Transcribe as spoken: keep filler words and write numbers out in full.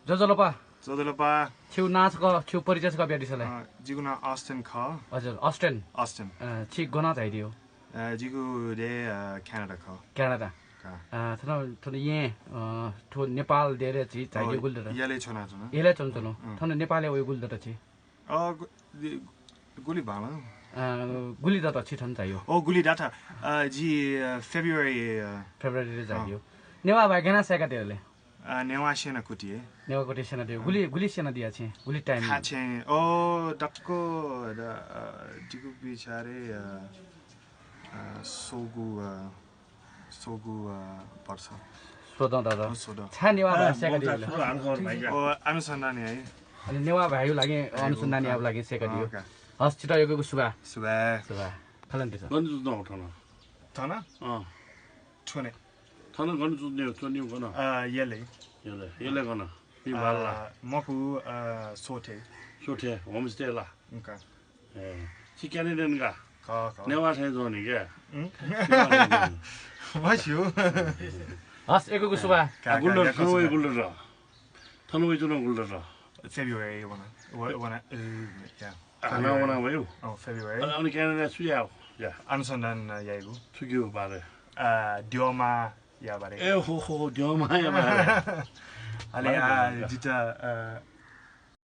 ज्वजलपा। ज्वजलपा। छिगु नां छकः, छिगु परिचय छकः बियादिसँ ले। अ, जिगु नां Austin खः। हजुर, Austin। Austin। अ, छि गनं झायादियो? अ, जिगु देय्, अ, Canada खः। Canada। का। अ, थन, थन येँ, अ, थ्व नेपाल देय् छि झायादियो गुलि दत? यलय् च्वनाच्वना। यलय् च्वनाच्वना। अँ। थन नेपालय् वये गुलि दत छि? अ, गु-, दि-, गुलि बांलाः। अ, गुलि दत छि थन झायादियो? ओ, गुलि दत। अ, जि, अ, February, अ, February ले झायादियो। अँ। नेवाः भाय् गय् याना सय्‌कादिया ले? अ, नेवाः स्यना कुतिइ। नेवाः कुतिइ स्यनादियो। गुलि, गुलि स्यनादिया छिं? गुलि time? खाछेँ, ओ, दक्व, द-, अ, जिगु बिचारय्, अ, अ, स्वंगू, अ, स्वंगू, अ, वर्ष। स्वदँ दत। अँ, स्वदँ। छाय् नेवाः भाय् सय्‌कादिया ले? ओ, अनुसन्धान याइ। अले नेवाः भाय्‌या लागि अनुसन्धान यायेगु लागि सय्‌कादिया। अँ, का। हस्, छितः यक्व यक्व सुभाय्। सुभाय्। सुभाय्। खलन्ति सर। गन च्वनाच्वनागु थन? थन? अँ। थ्वने। थन गन च्वनाच्वनागु, च्वनाच्वनागु गन? अ, यलय्। यलय्, यलय् गन? मि बार ला? अ, मखु, अ, स्वथय्। स्वथय्, homestay ला? उम्, का। ए, छि Canadian का? का, का। नेवाः थें च्वनी का? उम्? नेवाः थें च्वनी। मस्यू। हस्, यक्व यक्व सुभाय्। का, आ, का, गुलि दत, यक्व थन वये सुभाय्। गुलि दत? थन वयाच्वनागु गुलि दत? February वना, व-, वना, अ, या। आ, हानं वना वयेगु? अँ, February। अ, अन Canada-य् छु यायेगु? या। अनुसन्धान यायेगु। छुकिया बारे? अ, द्यःमाया बारे। ए, हो, हो, हो, द्यःमाया बारे। अले, बारे, आ, बारे। जितः, अ,